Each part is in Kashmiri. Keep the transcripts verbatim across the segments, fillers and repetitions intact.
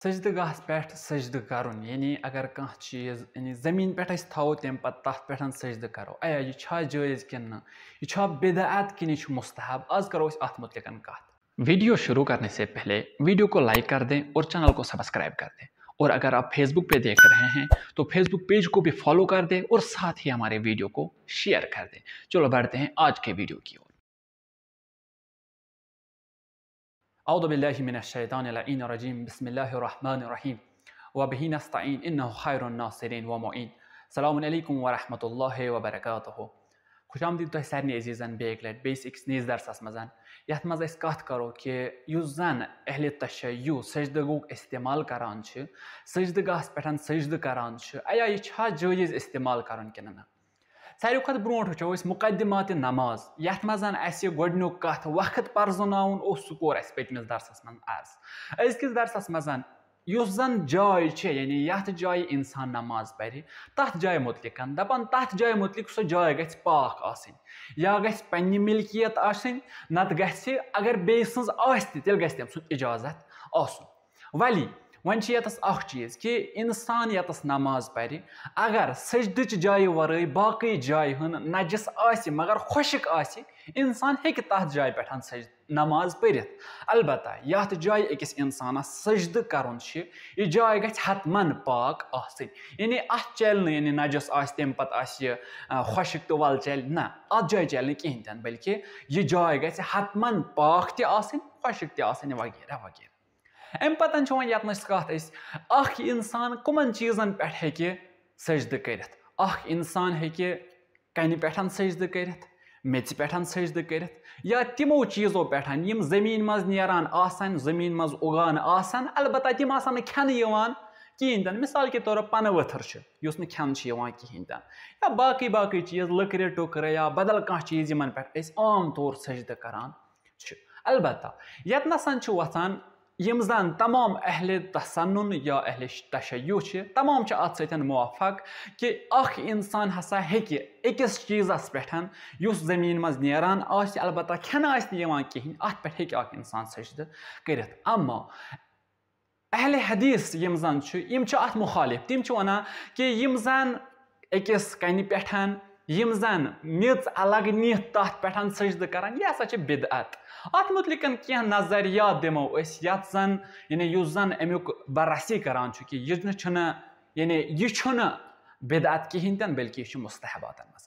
سجدٕ گاہَس پٮ۪ٹھ سجدٕ کَرُن، یعنی اگر کانٛہہ چیٖز، یعنی زٔمیٖن پٮ۪ٹھ أسۍ تھاوو، تَمہِ پَتہٕ تَتھ پٮ۪ٹھ سجدٕ کَرو، اَیا یہِ چھا جٲیِز کِنہٕ نہ؟ یہِ چھا بدعت کِنہٕ یہِ چھُ مستحب؟ آز کَرو أسۍ اَتھ مُتعلِقَن کَتھ۔ वीडियो शुरू करने से पहले वीडियो को लाइक कर दें और चैनल को सब्सक्राइब कर दें। और अगर आप फेसबुक पे देख रहे हैं तो फेसबुक पेज को भी फॉलो कर दें और साथ ही हमारे वीडियो को शेयर कर दें। चलो बढ़ते हैं आज के वीडियो की ओर। أعوذ بالله من الشيطان اللعين الرجيم. بسم الله الرحمن الرحيم. وبه نستعين إنه خير الناصرين ومعين. السلام عليكم ورحمة الله وبركاته. خوش آمدید تۄہہِ سارنٕے عزیٖزن بیٚیہِ اَکہِ لَٹہِ بیٚیِس أکِس نٔیِس درسَس منٛز، یَتھ منٛز أسۍ کَتھ کَرو کہِ یُس زَن اہلِ تشیع سجدٕ گُک استعمال کَران چھِ، سجدٕ گاہَس پٮ۪ٹھ سجدٕ کَران چھِ، اَیا یہِ چھا جٲیِز استعمال کَرُن کِنہٕ نہ؟ ساروی کھۄتہٕ برونٛٹھ وٕچھو أسۍ مقدماتِ نماز، یَتھ منٛز اَسہِ گۄڈٕنیُک کَتھ وقت پَرزٕناوُن اوس، سُہ کوٚر اَسہِ پٔتمِس درسَس منٛز عرض۔ أزکِس درسَس منٛز یُس زَن جاے چھِ، یعنی یَتھ جایہِ اِنسان نماز پَرِ، تَتھ جایہِ مُتعلِقَن دَپان، تَتھ جایہِ مُتعلِق سۄ جاے گژھِ پاک آسٕنۍ، یا گژھِ پنٛنہِ مِلکیت آسٕنۍ، نَتہٕ گژھِ، اگر بیٚیہِ سٕنٛز آسہِ تہِ، تیٚلہِ گژھِ تٔمۍ سُنٛد اِجازت آسُن۔ ولی وۄنۍ چھِ ییٚتَس اَکھ چیٖز کہِ اِنسان ییٚتَس نماز پَرِ، اگر سجدٕچہِ جایہِ وَرٲے باقٕے جایہِ ہٕنٛز نجس آسہِ مگر خۄشٕک آسہِ، اِنسان ہیٚکہِ تَتھ جایہِ پٮ۪ٹھ سجدٕ نماز پٔرِتھ۔ البتہ یَتھ جایہِ أکِس اِنسانَس سجدٕ کَرُن چھِ، یہِ جاے گژھِ حتماً پاک آسٕنۍ۔ یعنی اَتھ چَلہِ نہٕ، یعنی نجس آسہِ، تَمہِ پَتہٕ آسہِ یہِ، آ، خۄشٕک تہٕ وَل چَلہِ، نہ، اَتھ جایہِ چَلہِ نہٕ کِہیٖنۍ تہِ نہٕ، بلکہِ یہِ جاے گژھِ حتماً پاک تہِ آسٕنۍ، خۄشٕک تہِ آسٕنۍ، وغیرہ وغیرہ۔ اَمہِ پَتہٕ چھِ وۄنۍ یَتنَس کَتھ أسۍ، اَکھ اِنسان کٕمَن چیٖزَن پٮ۪ٹھ ہیٚکہِ سجدٕ کٔرِتھ؟ اَکھ اِنسان ہیٚکہِ کَنہِ پٮ۪ٹھ سجدٕ کٔرِتھ، میٚژِ پٮ۪ٹھ سجدٕ کٔرِتھ، یا تِمو چیٖزو پٮ۪ٹھ، یِم زٔمیٖن منٛز نیران آسَن، زٔمیٖن منٛز اُگان آسَن، البتہ تِم آسَن نہٕ کھٮ۪نہٕ یِوان کِہیٖنۍ تہِ نہٕ۔ مِثال کے طور پَنہٕ ؤتھٕر چھُ، یُس نہٕ کھٮ۪نہٕ چھُ یِوان کِہیٖنۍ تہِ نہٕ، یا باقٕے باقٕے چیٖز، لٔکرِ ٹُکرٕ یا بدل کانٛہہ چیٖز، یِمَن پٮ۪ٹھ أسۍ عام طور سجدٕ کَران چھِ۔ البتہ ییٚتنَس چھُ وۄتھان، یِم زَن تمام اہلِ تسنن یا اہلِ تشیع چھِ، تمام چھِ اَتھ سۭتۍ موافق کہِ اَکھ اِنسان ہسا ہیٚکہِ أکِس چیٖزَس پٮ۪ٹھ، یُس زٔمیٖن منٛز نیران آسہِ، البتہ کھٮ۪نہٕ آسہِ نہٕ یِوان کِہیٖنۍ، اَتھ پٮ۪ٹھ ہیٚکہِ اَکھ اِنسان سجدٕ کٔرِتھ۔ اما اہلِ حدیث یِم زَن چھِ، یِم چھِ اَتھ مُخالف۔ تِم چھِ وَنان کہِ یِم زَن أکِس کَنہِ پٮ۪ٹھ، یِم زَن میٚژ الگ نِتھ تَتھ پٮ۪ٹھ سجدٕ کَران، یہِ ہسا چھِ بدعت۔ اَتھ مُتعلِقَن کینٛہہ نظریات دِمو أسۍ، یَتھ زَن، یعنی یُس زَن اَمیُک بررسی کَران چھُ کہِ یہِ نہٕ چھُنہٕ، یعنی یہِ چھُنہٕ بدعت کِہیٖنۍ تہِ نہٕ، بلکہِ یہِ چھُ مستحباتَن منٛز۔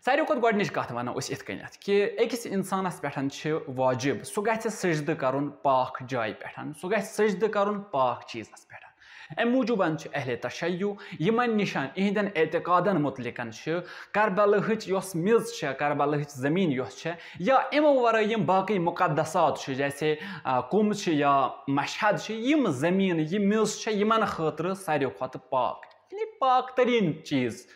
ساروی کھۄتہٕ گۄڈٕنِچ کَتھ وَنو أسۍ یِتھ کٔنٮ۪تھ کہِ أکِس اِنسانَس پٮ۪ٹھ چھِ واجب، سُہ گژھِ سجدٕ کَرُن پاک جایہِ پٮ۪ٹھ، سُہ گژھِ سجدٕ کَرُن پاک چیٖزَس پٮ۪ٹھ۔ اَمہِ موٗجوٗبَن چھِ اہلِ تشیع یِمَن نِشَن، یِہِنٛدٮ۪ن اعتقادَن مُتعلِقَن چھِ کربلہٕچ یۄس میٚژ چھےٚ، کربلہٕچ زٔمیٖن یۄس چھےٚ، یا اَمو وَرٲے یِم باقٕے مُقدسات چھِ، جیسے، آ، قُم چھِ یا مشہد چھِ، یِم زٔمیٖن، یہِ میٚژ چھےٚ یِمَن خٲطرٕ ساروی کھۄتہٕ پاک، یعنی پاک تریٖن چیٖز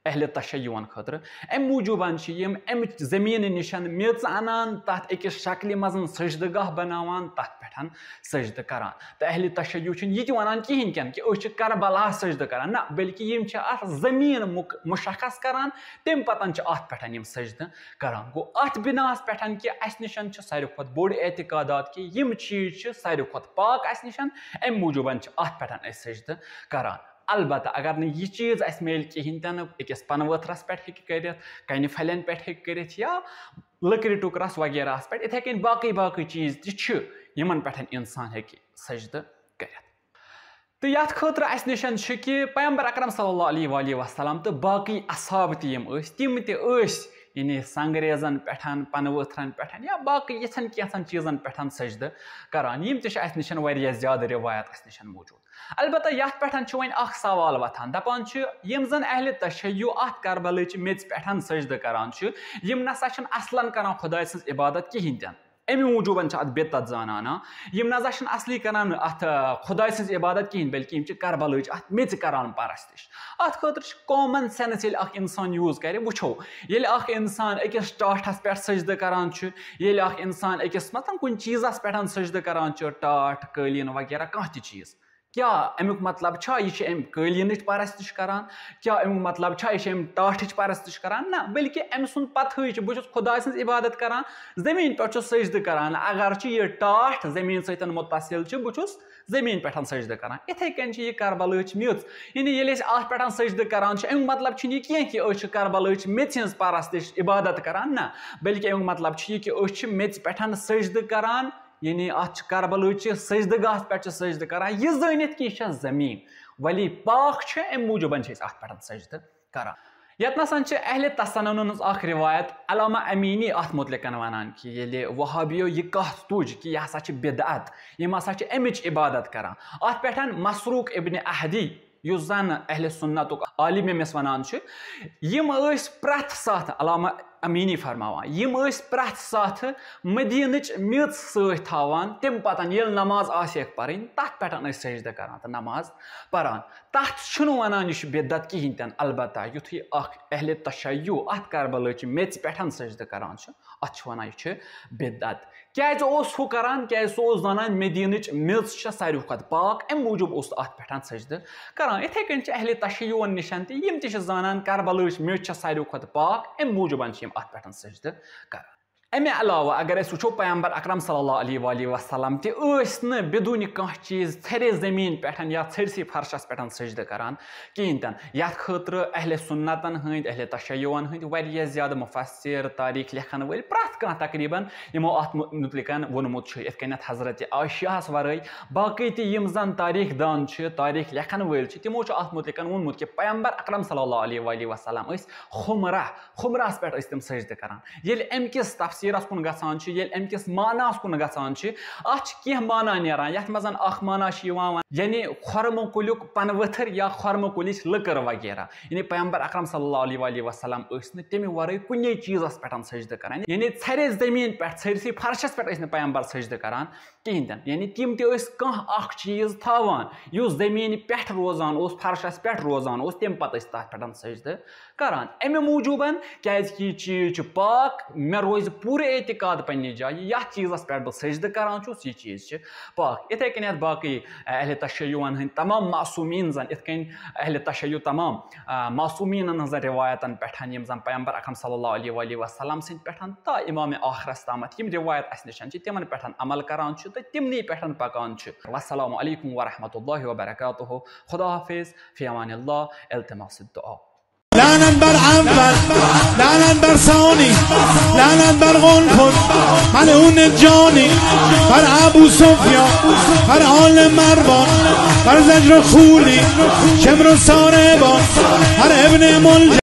اہلِ تشیعن خٲطرٕ۔ اَمہِ موٗجوٗبَن چھِ یِم اَمہِ زٔمیٖنہِ نِشَن میٚژ اَنان، تَتھ أکِس شکلہِ منٛز سجدٕ گاہ بَناوان، تَتھ پٮ۪ٹھ سجدٕ کَران۔ تہٕ اہلِ تشیع چھُنہٕ یہِ تہِ وَنان کِہیٖنۍ تہِ نہٕ کہِ أسۍ چھِ کربلا سجدٕ کَران، نہ، بلکہِ یِم چھِ اَتھ زٔمیٖن مُک-، مُشخص کَران، تَمہِ پَتہٕ چھِ اَتھ پٮ۪ٹھ یِم سجدٕ کَران۔ گوٚو، اَتھ بِناہَس پٮ۪ٹھ کہِ اَسہِ نِشَن چھِ ساروی کھۄتہٕ بوٚڑ اعتقادات کہِ یِم چیٖز چھِ ساروی کھۄتہٕ پاک اَسہِ نِشَن، اَمہِ موٗجوٗبَن چھِ اَتھ پٮ۪ٹھ أسۍ سجدٕ کَران۔ البتہ اگر نہٕ یہِ چیٖز اَسہِ میلہِ کِہیٖنۍ تہِ نہٕ، أکِس پَنہٕ ؤتھرَس پٮ۪ٹھ ہیٚکہِ کٔرِتھ، کَنہِ پھَلٮ۪ن پٮ۪ٹھ ہیٚکہِ کٔرِتھ یا لٔکرِ ٹُکرَس وغیرہَس پٮ۪ٹھ، یِتھَے کٔنۍ باقٕے باقٕے چیٖز تہِ چھِ، یِمَن پٮ۪ٹھ اِنسان ہیٚکہِ سجدٕ کٔرِتھ۔ تہٕ یَتھ خٲطرٕ اَسہِ نِشَن چھِ کہِ پیغمبر اکرم صلی اللہ علیہ وآلہ وسلم تہٕ باقٕے اصحاب تہِ یِم ٲسۍ، تِم تہِ ٲسۍ یعنی سنگریزَن پٮ۪ٹھ، پَنہٕ ؤتھرَن پٮ۪ٹھ یا باقٕے یِتھٮ۪ن کینٛژھن چیٖزَن پٮ۪ٹھ سجدٕ کَران۔ یِم تہِ چھِ اَسہِ نِشَن واریاہ زیادٕ رِوایت اَسہِ نِشَن موٗجوٗد۔ البتہ یَتھ پٮ۪ٹھ چھُ وۄنۍ اَکھ سوال وۄتھان، دَپان چھِ یِم زَن اہلِ تشیع اَتھ کربلٕچ میٚژِ پٮ۪ٹھ سجدٕ کَران چھِ، یِم نہ سا چھِنہٕ اصلاً کَران خۄداے سٕنٛز عبادت کِہیٖنۍ تہِ نہٕ۔ اَمی موٗجوٗبَن چھِ اَتھ بدعت زانان۔ یِم نہ سا چھِنہٕ اصلی کَران اَتھ، آ، خۄداے سٕنٛز عبادت کِہیٖنۍ، بلکہِ یِم چھِ کربلٕچ اَتھ میٚژِ کَران پرستِش۔ اَتھ خٲطرٕ چھِ common sense ییٚلہِ اَکھ اِنسان use کَرِ، وٕچھو، ییٚلہِ اَکھ اِنسان أکِس ٹاٹھَس پٮ۪ٹھ سجدٕ کَران چھُ، ییٚلہِ اَکھ اِنسان أکِس، مثلاً، کُنہِ چیٖزَس پٮ۪ٹھ سجدٕ کَران چھُ، ٹاٹھ، قٲلیٖن وغیرہ کانٛہہ تہِ چیٖز، کیٛاہ اَمیُک مطلب چھا یہِ چھِ أمۍ قٲلیٖنٕچ پرستش کران؟ کیٛاہ اَمیُک مطلب چھا یہِ چھِ أمۍ ٹاٹھٕچ پرستش کران؟ نہ، بلکہِ أمۍ سُنٛد پتہٕے چھُ، بہٕ چھُس خۄداے سٕنٛز عبادت کران، زٔمیٖن پٮ۪ٹھ چھُس سجدٕ کران۔ اگرچہِ یہِ ٹاٹھ زٔمیٖن سۭتۍ متصل چھِ، بہٕ چھُس زٔمیٖن پٮ۪ٹھ سجدٕ کران۔ یِتھَے کٔنۍ چھِ یہِ کربلٕچ میٚژ، یعنی ییٚلہِ أسۍ اَتھ پٮ۪ٹھ سجدٕ کران چھِ، اَمیُک مطلب چھُنہٕ یہِ کینٛہہ کہِ أسۍ چھِ کربلٕچ میٚژِ ہٕنٛز پرستش، عبادت کران، نہ، بلکہِ اَمیُک مطلب چھُ یہِ کہِ أسۍ چھِ میٚژِ پٮ۪ٹھ سجدٕ کران، یعنی اَتھ چھِ کربلہٕ چہِ سجدٕ گاہَس پٮ۪ٹھ چھِ سجدٕ کران، یہِ زٲنِتھ کہِ یہِ چھےٚ زٔمیٖن۔ ولی پاک چھِ، اَمہِ موٗجوٗبَن چھِ أسۍ اَتھ پٮ۪ٹھ سجدٕ کران۔ یَتھ نَسَن چھِ اہلِ تسنن ہٕنٛز اَکھ رِوایت، علامہ امیٖنی اَتھ مُتعلِقَن وَنان کہِ ییٚلہِ وہابیو یہِ کَتھ تُج کہِ یہِ ہسا چھِ بدعت، یِم ہسا چھِ اَمِچ عبادت کران، اَتھ پٮ۪ٹھ مسروق ابن اہدی، یُس زَن اہلِ سُنتُک عالم ییٚمِس وَنان چھِ، یِم ٲسۍ پرٛٮ۪تھ ساتہٕ، علامہ امیٖنی فرماوان، یِم ٲسۍ پرٛٮ۪تھ ساتہٕ مدیٖنٕچ میٚژ سۭتۍ تھاوان، تَمہِ پَتہٕ ییٚلہِ نماز آسہِ ہَکھ پَرٕنۍ، تَتھ پٮ۪ٹھ ٲسۍ سجدٕ کران تہٕ نماز پَران۔ تَتھ چھُنہٕ وَنان یہِ چھُ بدعت کِہیٖنۍ تہِ نہٕ۔ البتہ یُتھُے اَکھ اہلِ تشیع اَتھ کربلہٕ چہِ میٚژِ پٮ۪ٹھ سجدٕ کران چھُ، اَتھ چھِ وَنان یہِ چھِ بدعت۔ کیٛازِ اوس ہُہ کران؟ کیٛازِ سُہ اوس زانان مدیٖنٕچ میٚژ چھےٚ ساروی کھۄتہٕ پاک، اَمہِ موٗجوٗب اوس سُہ اَتھ پٮ۪ٹھ سجدٕ کران۔ یِتھَے کٔنۍ چھِ اہلِ تشیعون نِشَن تہِ، یِم تہِ چھِ زانان کربلٕچ میٚژ چھےٚ ساروی کھۄتہٕ پاک، اَمہِ موٗجوٗبَن چھِ یِم اَتھ پٮ۪ٹھ سجدٕ کران۔ اَمہِ علاوٕ اگر أسۍ وٕچھو، پیغمبر اکرم صلی اللہ علیہ وآلہ وسلم تہِ ٲسۍ نہٕ بدون کانٛہہ چیٖز ژھرے زٔمیٖن پٮ۪ٹھ یا ژھرسٕے فرشس پٮ۪ٹھ سجدٕ کران کِہیٖنۍ تہِ نہٕ۔ یَتھ خٲطرٕ اہلِ سُنتن ہٕنٛدۍ، اہلِ تشیعون ہٕنٛدۍ واریاہ زیادٕ مفسر، تاریخ لیکھن وٲلۍ، پرٛٮ۪تھ کانٛہہ تقریباً یِمو اَتھ مُ-، مُتعلِقَن ووٚنمُت چھُ، یِتھ کٔنٮ۪تھ حضرت عائشہ ہَس ورٲے باقٕے تہِ یِم زَن تاریخ دان چھِ، تاریخ لیکھن وٲلۍ چھِ، تِمو چھُ اَتھ مُتعلِقَن ووٚنمُت کہِ پیغمبر اکرم صلی اللہ علیہ وآلہ وسلم ٲسۍ خمرہ، خمرہَس پٮ۪ٹھ ٲسۍ تِم سجدٕ کران۔ ییٚلہِ اَمہِ کِس تفسیٖرَس کُن گژھان چھِ، ییٚلہِ اَمہِ کِس معناہَس کُن گژھان چھِ، اَتھ چھِ کینٛہہ معنہ نیران، یَتھ منٛز اَکھ معنہ چھِ یِوان وَنہٕ، یعنی خۄرمہٕ کُلیُک پَنہٕ ؤتھٕر یا خۄرمہٕ کُلِچ لٔکٕر وغیرہ۔ یعنی پیغمبر اکرم صلی اللہ علیہ وآلہ وسلم ٲسۍ نہٕ تَمہِ ورٲے کُنے چیٖزَس پٮ۪ٹھ سجدٕ کران۔ یعنی ژھرے زٔمیٖن پٮ۪ٹھ، ژھرسٕے فرشَس پٮ۪ٹھ ٲسۍ نہٕ پیغمبر سجدٕ کران کِہیٖنۍ تہِ نہٕ۔ یعنی تِم تہِ ٲسۍ کانٛہہ اَکھ چیٖز تھاوان، یُس زٔمیٖنہِ پٮ۪ٹھ روزان اوس، فرشَس پٮ۪ٹھ روزان اوس، تَمہِ پَتہٕ ٲسۍ تَتھ پٮ۪ٹھ سجدٕ کران۔ اَمہِ موٗجوٗبَن، کیٛازِ کہِ یہِ چیٖز چھُ پاک، مےٚ روزِ پوٗرٕ اعتقاد پنٛنہِ جایہِ، یَتھ چیٖزَس پٮ۪ٹھ بہٕ سجدٕ کران چھُس، یہِ چیٖز چھِ پاک۔ یِتھَے کٔنٮ۪تھ باقٕے اہلِ تشیعون ہٕنٛدۍ تمام معصومیٖن زَن، یِتھ کٔنۍ اہلِ تشیع تمام، آ، معصومیٖنَن ہٕنٛزَن رِوایتَن پٮ۪ٹھ، یِم زَن پیغمبر اکرم صلی اللہ علیہ وآلہ وسلم سٕنٛدۍ پٮ۪ٹھ تہٕ امام آخرَس تامَتھ یِم رِوایت اَسہِ نِش چھِ، تِمَن پٮ۪ٹھ عمل کران چھِ تہٕ تِمنٕے پٮ۪ٹھ پکان چھِ۔ والسلام علیکم ورحمۃ اللہ وبرکاتہ۔ خدا حافظ، فی امان اللہ، التماس الدعا۔ لعنت بر اول، لعنت بر ثانی، لعنت بر قنفذ، ملعون جانی، بر ابو سفیان، بر آل مروان، بر زجر و خولی، شمر و ساربان، بر ابن ملجم.